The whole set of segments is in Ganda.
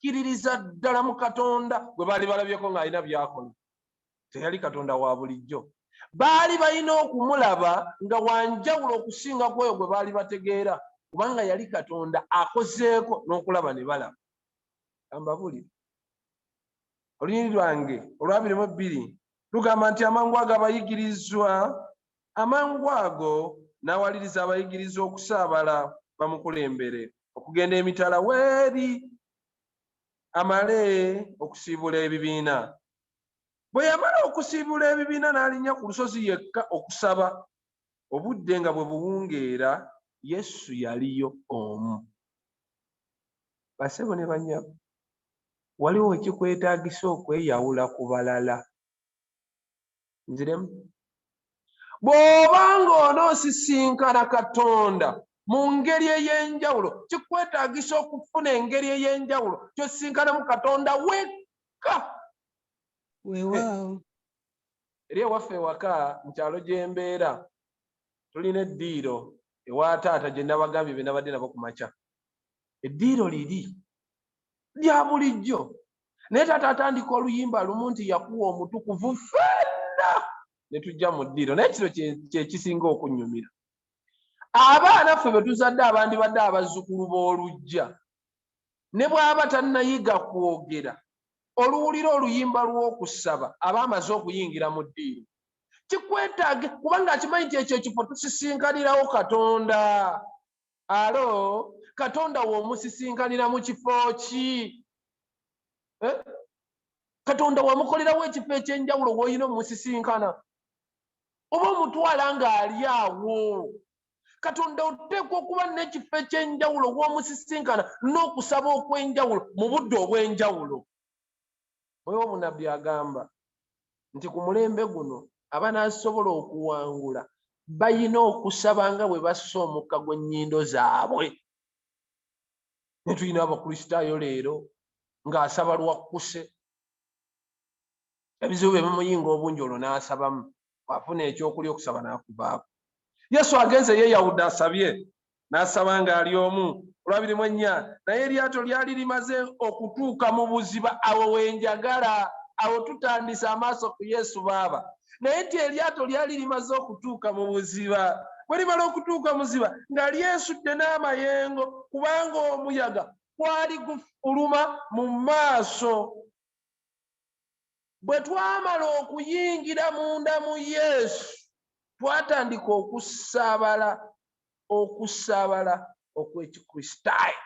Bakkiririza ddala mu Katonda gwe baali balabyeko ng'alina by'akola. Teyali Katonda wa bulijjo. Baali balina okumulaba nga wanjawulo okusinga ku oyo gwe baali bategeera, kubanga yali Katonda akozeeko n'okulaba ne balaba. Kambabuulire, olunyiriri lwange olwa 22 lugamba nti amangu ago abayigirizwa, amangu ago n'awaliriza abayigirizwa okusaabala bamukulembere okugenda emitala weeri amale okusiibula ebibiina. Bwe yamala okusiibula ebibiina, n'alinnya ku lusozi yekka okusaba. Obudde nga bwe buwungeera, Yesu yaliyo omu. Basebo ne bannyabo, waliwo ekikwetaagisa okweyawula ku balala. Nziremu, bw'oba ng'onoosisinkana Katonda mu ngeri ey'enjawulo, kikwetaagisa okufuna engeri ey'enjawulo ky'osisinkanamu Katonda wekka. Weewaawo. Eri ewaffe ewaka mu kyalo gye mbeera, tulina eddiiro ewa taata gye nabagambye be nabadde nabo ku makya. Eddiiro liri lya bulijjo, naye taata atandika oluyimba lumu nti yakuwa omutukuvu, ffenna ne tujja mu ddiiro. Naye kino kye kisinga okunnyumira: abaana ffe be tuzadde abandibadde abazzukulu b'oluggya, ne bw'aba tannayiga kwogera, oluwulira oluyimba lw'okusaba aba amaze okuyingira mu ddiiro. Kikwetaage kubanga akimanyi nti ekyo ekifo tusisinkanirawo Katonda. Alo, Katonda w'omusisinkanira mu kifo ki? Eh? Katonda wamukolerawo ekifo ekyenjawulo w'olina omusisinkana, oba omutwala ng'ali awo? Katonda oteekwa okuba n'ekifo ekyenjawulo w'omusisinkana n'okusaba okw'enjawulo mu budde obw'enjawulo. Mwoyo w'obunabbi agamba nti ku mulembe guno abanaasobola okuwangula balina okusaba nga bwe bassa omukka gw'ennyindo zaabwe. Ne tulina Abakristaayo leero ng'asaba lwakkuse, ebizibu bye bimuyinga obungi, olwo n'asabamu afuna ekyokulya, okusaba n'akuvaako. Yesu agenze yeeyawudde, asabye, n'asaba ng'ali omu. Olwa 24, naye eryato lyali limaze okutuuka mu buziba. Awo wenjagala, awo tutandise amaaso ku Yesu baaba. Naye nti eryato lyali limaze okutuuka mu buziba, bwe limala okutuuka mu buziba nga lyesudde n'amayengo, kubanga omuyaga gwali gufuluma mu maaso. Bwe twamala okuyingira munda mu Yesu, twatandika okusaabala, okusaabala okw'Ekikristaayo.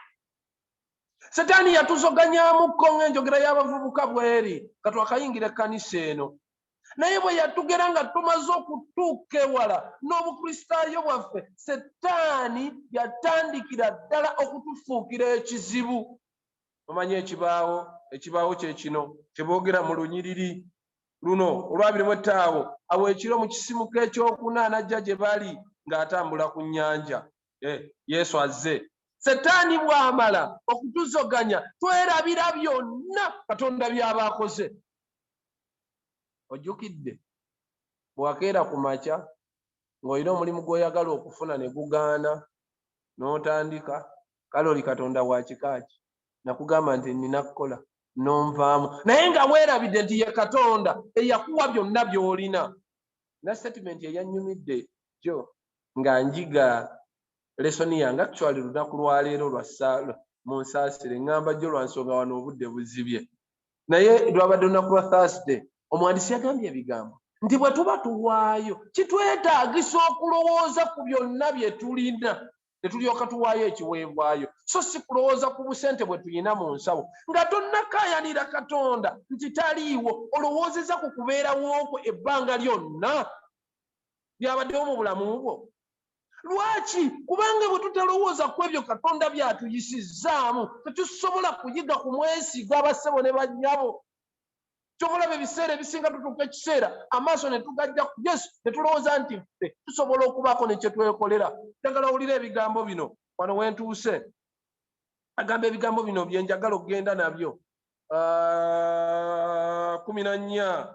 Setaani yatuzoganyamukko ng'enjogera y'abavubuka bweri nga twakayingira ekkanisa eno, naye bwe yatugera nga tumaze okutuuka ewala n'Obukristaayo bwaffe, Setaani yatandikira ddala okutufuukira ekizibu. Omanyi ekibaawo? Ekibaawo kye kino kyeboogera mu lunyiriri luno olwa 25: awo ekiro mu kisimuko ekyokuna n'ajja gye bali ng'atambula ku nnyanja. Yesu azze. Setaani bw'amala okutuzoganya, twerabira byonna Katonda by'aba akoze. Ojjukidde bwewakeera ku makya ng'olina omulimu gw'oyagala okufuna ne gugaana, n'otandika, kale oli Katonda wa kika ki? Nakugamba nti nina kukola n'onvaamu, naye nga weerabidde nti ye Katonda eyakuwa byonna by'olina. Na statement eyannyumidde jjo nga njiga lesson yange, actually lunaku lwaleero lwa munsaasire, ŋŋamba jjo lwa nsonga wano obudde buzibye, naye lwabadde lunaku lwa Thursday. Omwandisi yagambye ebigambo nti bwe tuba tuwaayo, kitwetaagisa okulowooza ku byonna bye tulina ne tulyoka tuwaayo ekiweebwayo, so si kulowooza ku busente bwe tulina mu nsawo. Nga tonnakaayanira Katonda nti taliiwo, olowoozeza ku kubeerawo kwe ebbanga lyonna lyabaddewo mu bulamu bwo. Lwaki? Kubanga bwe tutalowooza ku ebyo Katonda byatuyisizzaamu, tetusobola kuyiga kumwesiga. Abassebo ne bannyabo, kyova olaba ebiseera ebisinga tutuuka ekiseera amaaso ne tugajja ku Yesu, ne tulowooza nti ffe tusobola okubaako ne kye twekolera. Njagala owulire ebigambo bino wano wentuuse. Agamba ebigambo bino bye njagala okugenda nabyo: 14,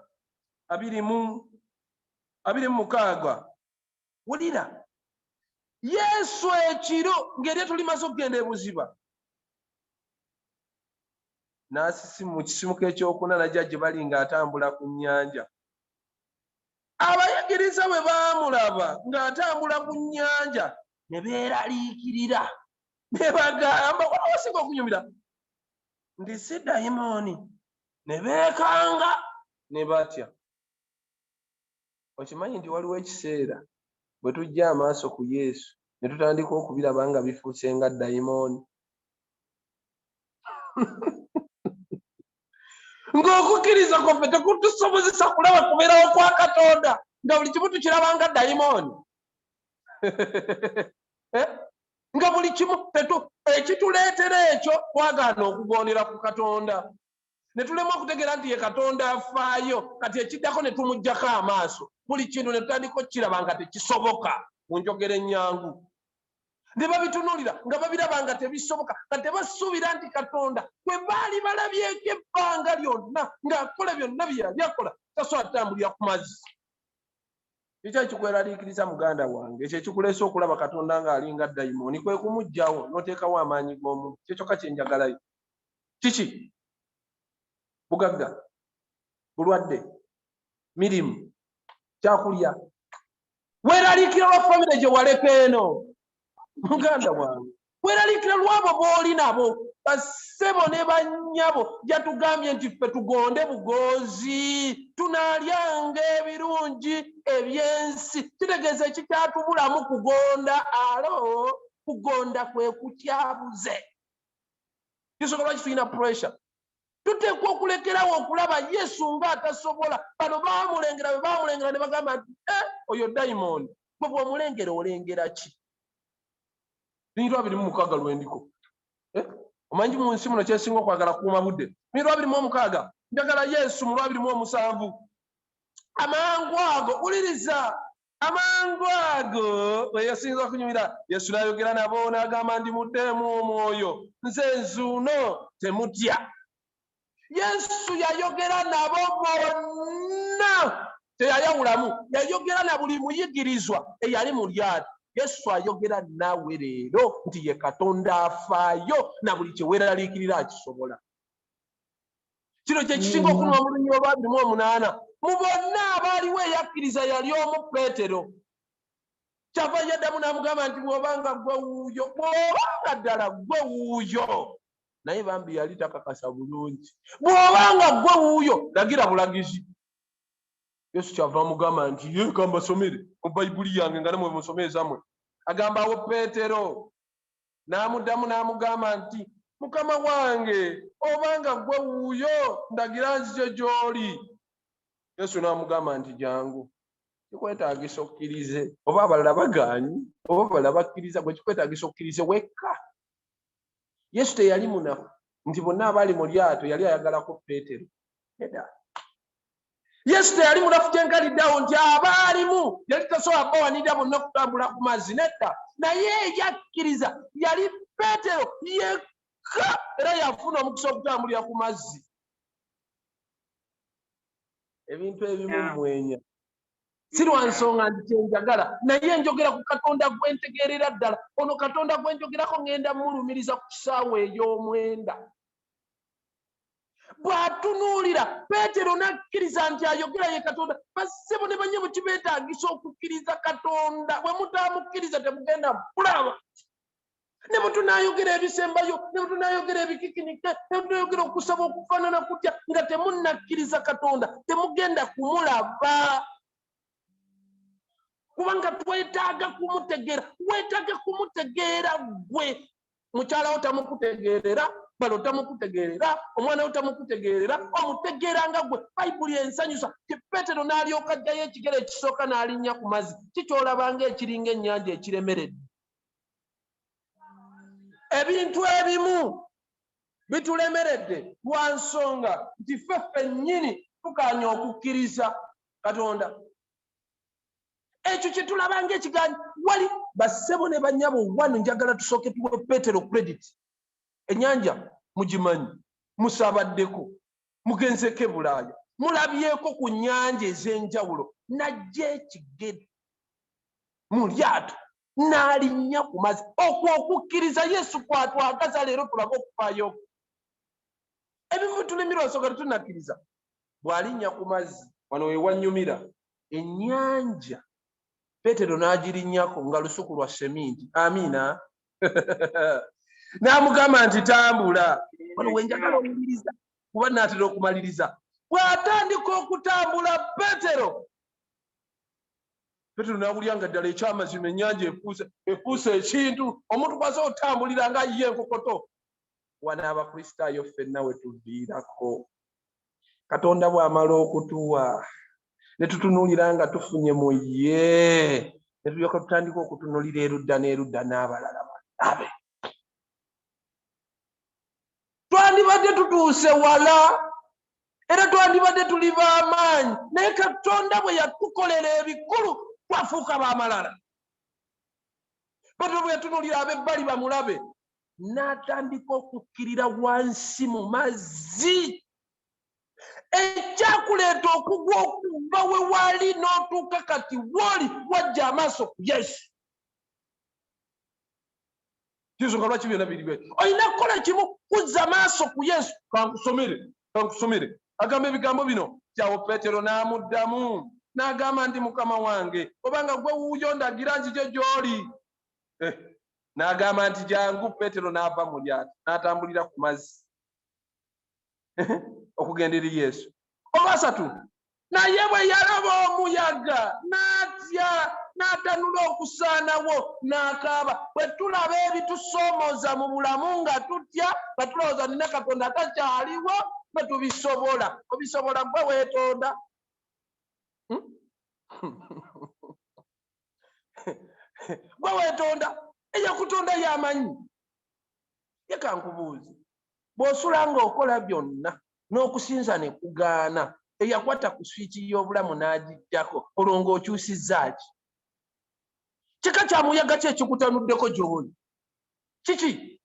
26. Wulira Yesu ekiro ng'eryato limaze okugenda ebuziba. N'asisi mu kisisimuka ekyokuna najja gye bali ng'atambula ku nnyanja. Abayigiriza bwe baamulaba ng'atambula ku nnyanja ne beeraliikirira, ne bagamba, waliwo wasinga okunyumira nti si dayimooni, ne beekanga ne batya. Okimanyi nti waliwo ekiseera bwe tujja amaaso ku Yesu ne tutandika okubiraba nga bifuuse nga dayimooni, ng'okukkiriza kwaffe tekutusobozesa kulaba kubeerawo kwa Katonda, nga buli kimu tukiraba nga dayimooni, eh? Nga buli kimu ekituleetera ekyo twagaana okugondera ku Katonda ne tulema okutegeera nti ye Katonda afaayo. Kati ekiddako ne tumuggyako amaaso, buli kintu ne tutandika okukiraba nga tekisoboka. Mu njogera ennyangu, ne babitunuulira nga babiraba nga tebisoboka, nga tebasuubira nti Katonda gwe baali balabyeko ebbanga lyonna ng'akola byonna bye yali akola tasobola kutambulira ku mazzi. Kiki ekikweraliikiriza, muganda wange? Ekyo ekikuleese okulaba Katonda ng'alinga dayimooni kwe kumuggyawo n'oteekawo amaanyi g'omuntu. Kyekyokka kye njagalayo. Kiki? Bugagga, bulwadde, mirimu, kyakulya? Weeraliikira lwa famire gye waleka eno, muganda wange? Weeraliikira lwabo b'oli nabo? Bassebo ne bannyabo, yatugambye nti ffe tugonde bugonzi, tunaalyanga ebirungi eby'ensi. Kitegeeza ekikyatubulamu kugonda. Alo kugonda kwe kukyabuze. Kisobola lwaki tulina pressure? Tuteekwa okulekerawo okulaba Yesu ng'atasobola. Bano baamulengera, bwe baamulengera ne bagamba nti, "Eh, oyo dayimooni." Bwe bw'omulengera olengera ki? Lunyiriri 26 lwendiko. Eh? Omanyi mu nsi muno kyesinga okwagala kukuuma budde. Lunyiriri 26, njagala Yesu mu 27. Amangu ago, wuliriza, amangu ago weyasinza okunyumira, Yesu n'ayogera nabo n'agamba ndi, "Muddeemu omwoyo, nze nzuuno, temutya." Yesu yayogera nabo bonna, teyayawulamu. Yayogera na buli muyigirizwa eyali mu lyato. Yesu ayogera naawe leero nti ye Katonda afaayo, na buli kye weeraliikirira akisobola. Kino kye kisinga okunuma mu lunyiriri olwa 28. Mu bonna abaaliwo eyakkiriza yali omu, Peetero. Kyava yaddamu n'amugamba nti, "Bw'obanga ggwe wuuyo, bw'obanga ddala ggwe wuuyo." Naye bambi yali takakasa bulungi. "Bw'obanga ggwe wuuyo, lagira bulagizi." Yesu kyava amugamba nti, "Ye kambasomere mu Bayibuli yange nga namwe musome ezammwe." Agamba awo Peetero n'amuddamu n'amugamba nti, "Mukama wange, obanga ggwe wuuyo, ndagira nzije gy'oli." Yesu n'amugamba nti, "Jangu." Kikwetaagisa okkirize, oba abalala bagaanyi oba abalala bakkiriza, gwe kikwetaagisa okkirize wekka. Yesu teyali munafu nti bonna abaali mu lyato yali ayagalako Peetero. Nedda, Yesu teyali munafu kyenkaliddeawo nti abaalimu yali tasobola bawanirira bonna okutambula ku mazzi. Nedda, naye eyakkiriza yali Peetero yekka, era yafuna omukisa okutambulira ku mazzi. Ebintu ebimu mmwenya si lwa nsonga nti kyenjagala, naye njogera ku Katonda gwe ntegeerera ddala. Ono Katonda gwe njogerako ŋŋenda mulumiriza ku ssaawa ey'omwenda. Bw'atunuulira Peetero n'akkiriza nti ayogera ye Katonda. Bassebo ne bannyabo, kibeetaagisa okukkiriza Katonda. Bwe mutaamukkiriza temugenda kulaba. Ne bwe tunaayogera ebisembayo, ne bwe tunaayogera ebikikinike, ne bwe tunaayogera okusaba okufaanana kutya, nga temunnakkiriza Katonda temugenda kumulaba, kubanga twetaaga kumutegeera. Weetaaga kumutegeera ggwe. Mukyala wo tamukutegeerera, balo tamukutegeerera, omwana wo tamukutegeerera, omutegeera nga ggwe. Bayibuli ensanyusa ti Peetero n'alyoka ajjayo ekigere ekisooka n'alinnya ku mazzi. Kikyolabanga ekiringa ennyanja ekiremeredde. Ebintu ebimu bitulemeredde lwa nsonga nti ffe ffennyini tugaanye okukkiriza Katonda. Ekyo kye tulaba ng'ekigaanyi wali. Bassebo ne bannyabo, wano njagala tusooke tuwe Peetero credit. Ennyanja mugimanyi, musaabaddeko, mugenzeeko e Bulaaya, mulabyeko ku nnyanja ez'enjawulo. Najja ekigere mu lyato n'alinnya ku mazzi. Okwo okukkiriza Yesu kwatwagaza leero tulabe okufaayo. Ebimu tulimirwa nsonga tetunakkiriza. Bw'alinnya ku mazzi, wano we wannyumira ennyanja, Peetero n'agirinnyako nga lusuku lwa seminti. Amiina. N'amugamba nti tambula. Wano we njagala owuliriza, kuba naatera okumaliriza. Bw'atandika okutambula Peetero, Peetero n'awulira nga ddala ekyamazima ennyanja efuuse ekintu omuntu kw'asobola otambulira nga ye enkokoto. Wano Abakristaayo ffenna we tuviirako. Katonda bw'amala okutuwa ne tutunuulira nga tufunye mu ye, ne tulyoka tutandika okutunuulira erudda n'erudda n'abalala balabe. Twandibadde tutuuse wala era twandibadde tuli b'amaanyi, naye Katonda bwe yatukolera ebikulu twafuuka b'amalala. Petero bwe yatunuulira ab'ebbali bamulabe, n'atandika okukkirira wansi mu mazzi. Ekyakuleeta okugwa okuva we wali n'otuuka kati w'oli, wajja amaaso ku Yesu. Kinsonga lwaki byonna biri bwe. Olina kukola kimu, kuzza maaso ku Yesu. Kankusomere, kankusomere. Agamba ebigambo bino. Kyawo Peetero n'amuddamu n'agamba nti, Mukama wange, obanga gwe wuuyo, ndagira nzije gy'oli. N'agamba nti jangu. Peetero n'ava mu lyato n'atambulira ku mazzi okugenda eri Yesu. Olwasatu, naye bwe yalaba omuyaga n'atya, n'atanula okusaanawo, n'akaaba. Bwe tulaba ebitusoomooza mu bulamu nga tutya, nga tulowooza nina Katonda takyaliwo, bwe tubisobola. Obisobola gwe weetonda. Gwe weetonda, eyakutonda y'amanyi. Ye kankubuuze, bw'osula ng'okola byonna n'okusinza ne kugaana, eyakwata ku swiki y'obulamu n'agiggyako, olwo ng'okyusizza ki? Kika kya muyaga ki ekikutanuddeko gy'oli? Kiki?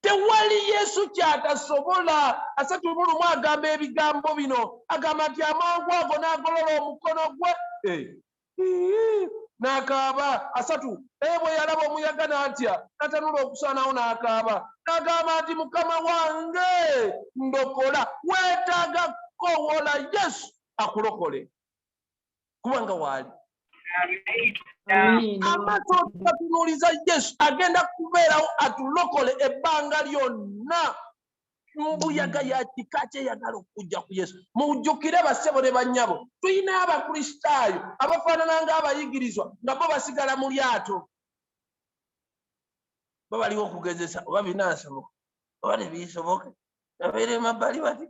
Tewali Yesu ky'atasobola. 31 agamba ebigambo bino, agamba nti amangu ago n'agolola omukono gwe n'akaaba. 30, naye bwe yalaba omuyaga n'atya, n'atanula okusaanawo n'akaaba, n'agamba nti Mukama wange, ndokola. Weetaaga kukoowoola Yesu akulokole, kubanga waali. Amaaso gatunuuliza Yesu, agenda kubeerawo atulokole ebbanga lyonna. Mbuyaga ya kika kyeyagala okujja ku Yesu. Mujjukire bassebo ne bannyabo, tulina Abakristaayo abafaanana ng'abayigirizwa nga bo basigala mu lyato, bo baliwo okugezesa oba binaasoboka oba tebiisoboke, babeere mabbali bati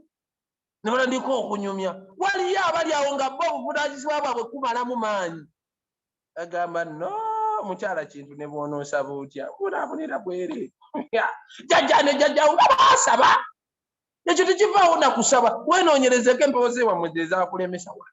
ne batandika okunyumya. Waliyo abali awo nga bo obuvunaanyizibwa bwabwe kumalamu maanyi, agamba no mukyala kintu ne bw'onoosaba otya bunaabunira bwere jjajja ne jjajjawo nga baasaba, ekyo tekivaawo na kusaba. Weenoonyerezeko empewo z'ewammwe ze zaakulemesa wa.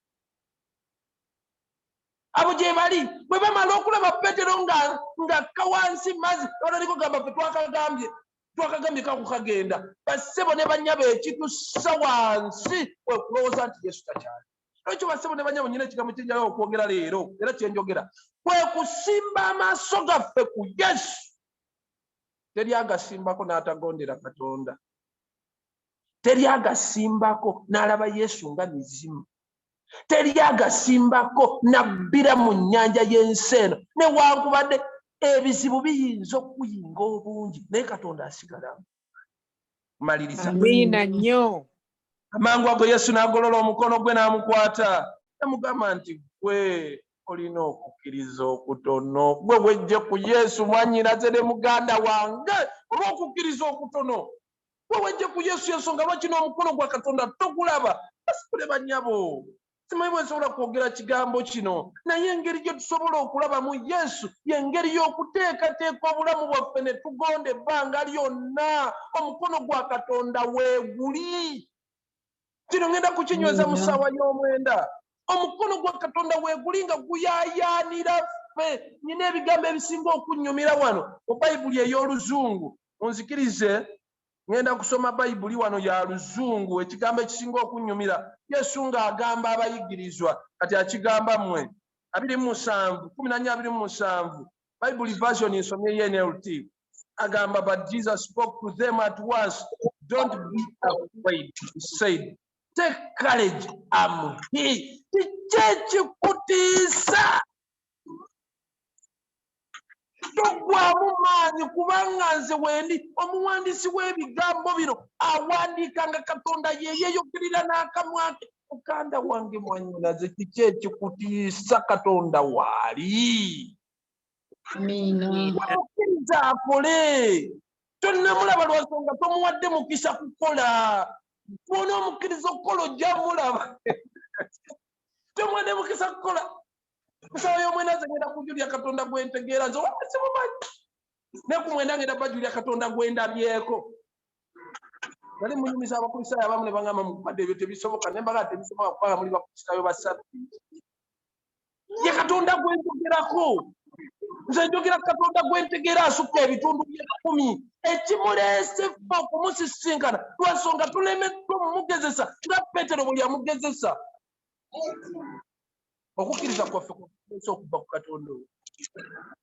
Abo gye bali bwe bamala okulaba Petero ng'akka wansi mazzi, batandika okugamba ffe twakagambye, twakagambye kako kagenda. Bassebo ne bannyabo, ekitussa wansi kwe kulowooza nti Yesu takyali. Ekyo bassebo ne bannyabo, nyina ekigambo kyenjagala okwogera leero era kyenjogera kwe kusimba amaaso gaffe ku Yesu. Teri agasimbako n'atagondera Katonda, teri agasimbako n'alaba Yesu nga mizimu, teri agasimbako n'abbira mu nnyanja y'ensi eno. Newankubadde ebizibu biyinza okuyinga obungi, naye Katonda asigalamu. Maliriza. Amiina nnyo. Amangu ago Yesu n'agolola omukono gwe n'amukwata, namugamba nti gwe olina okukkiriza okutono, gwe wejje ku Yesu. Mwannyinaze ne muganda wange, olw'okukkiriza okutono gwe wejje ku Yesu, ensonga lwaki n'omukono gwa Katonda togulaba. Basikule bannyabo, simanyi bwe nsobola kwogera kigambo kino, naye engeri gye tusobola okulabamu Yesu y'engeri y'okuteekateeka obulamu bwaffe ne tugonda ebbanga lyonna. Omukono gwa Katonda weeguli. Kino ngenda kukinyweza mu ssaawa y'omwenda. Omukono gwa Katonda weeguli nga guyaayaanira ffe. Nyina ebigambo ebisinga okunnyumira wano mu Bayibuli ey'Oluzungu. Munzikirize, ngenda kusoma Bayibuli wano ya Luzungu. Ekigambo ekisinga okunnyumira, Yesu ng'agamba abayigirizwa, kati akigamba mmwe, 27, 14:27, Bayibuli version nsomye ye NLT, agamba, "But Jesus spoke to them at once. Don't be afraid. He said, take courage, I'm here. Kiki ekikutiisa? Toggwamu maanyi, kubanga nze wendi. Omuwandiisi w'ebigambo bino awandiika nga Katonda yeyeyogerera n'akamwa ke. Muganda wange, mwannyinaze, kiki ekikutiisa? Katonda waali. Amiina. Omukkiriza akole. Tonnamulaba lwansonga tomuwadde mukisa kukola. Bwona omukkiriza okukola, ojja mulaba. Tomuwadde mukisa kukola. Kusaba y'omwenda nze ngenda kujulya Katonda gwentegeera. Nze oba simumanyi, ne ku 9 ngenda bajulya Katonda gwendabyeko. Nali munyumiza Abakristaayo abamu ne bagamba, mukadde, ebyo tebisoboka. Ne mbaga, tebisoboka kubanga muli Bakristaayo basatu. Ye Katonda gwenjogerako, nze njogera Katonda gwentegeera asukka ebitundu by'ekumi. Ekimuleese ffe okumusisinkana lwansonga tulemeddwa omumugezesa nga Peetero bwe yamugezesa. Okukkiriza kwaffe kuleese okuva ku Katonda oyo.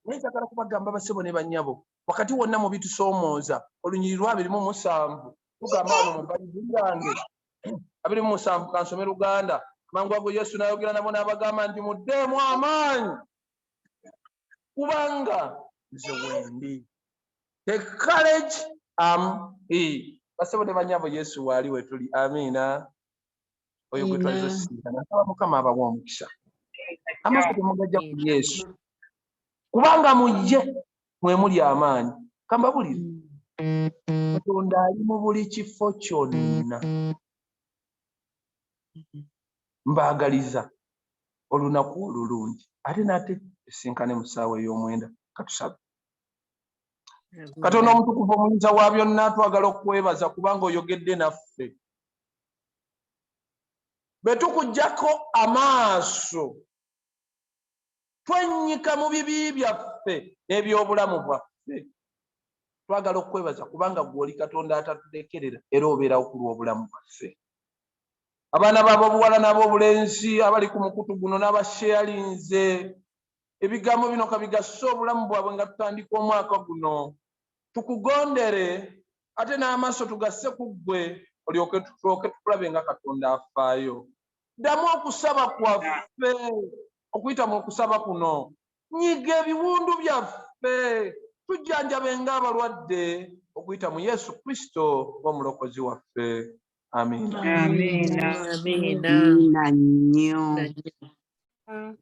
Naye njagala kubagamba, basebo ne bannyabo, wakati wonna mu bitusoomooza, olunyiri lwa 27 tugamba wano mu Bayibuli yange 27, kansome Luganda. Mangu ago Yesu n'ayogera nabo n'abagamba nti, muddeemu amaanyi, kubanga nze wendi. Take courage, am he. Basebo ne bannyabo, Yesu waali we tuli. Amiina. Oyo gwe twalizo Amiina. sisinkana. Nsaba Mukama abawa omukisa. Amaaso temugajja ku Yesu, kubanga mu ye mwe muli amaanyi. Kambabulire, Katonda ali mu buli kifo kyonna. Mbaagaliza olunaku olulungi, ate nate tusinkane mu ssaawa ey'omwenda. Katusabe. Katonda omutukuvu, omuyinza wa byonna, twagala okwebaza kubanga oyogedde naffe. Bwe tukuggyako amaaso, twennyika mu bibi byaffe n'ebyobulamu bwaffe. Twagala okwebaza kubanga gwe oli Katonda atatulekerera, era obeerawo ku lw'obulamu bwaffe. Abaana b'abobuwala n'ab'obulenzi abali ku mukutu guno n'abasheyalinze ebigambo bino, kabigasse obulamu bwabwe nga tutandika omwaka guno. Tukugondere, ate n'amaaso tugasse ku ggwe, olyoke tutooke tukulabe nga Katonda afaayo. Ddamu okusaba kwaffe okuyita mu kusaba kuno. Nyiga ebiwundu byaffe, tujjanjabe ng'abalwadde, okuyita mu Yesu Kristo ng'omulokozi waffe. Amiina. Amiina. Amiina. Amiina nnyo. Nnyo.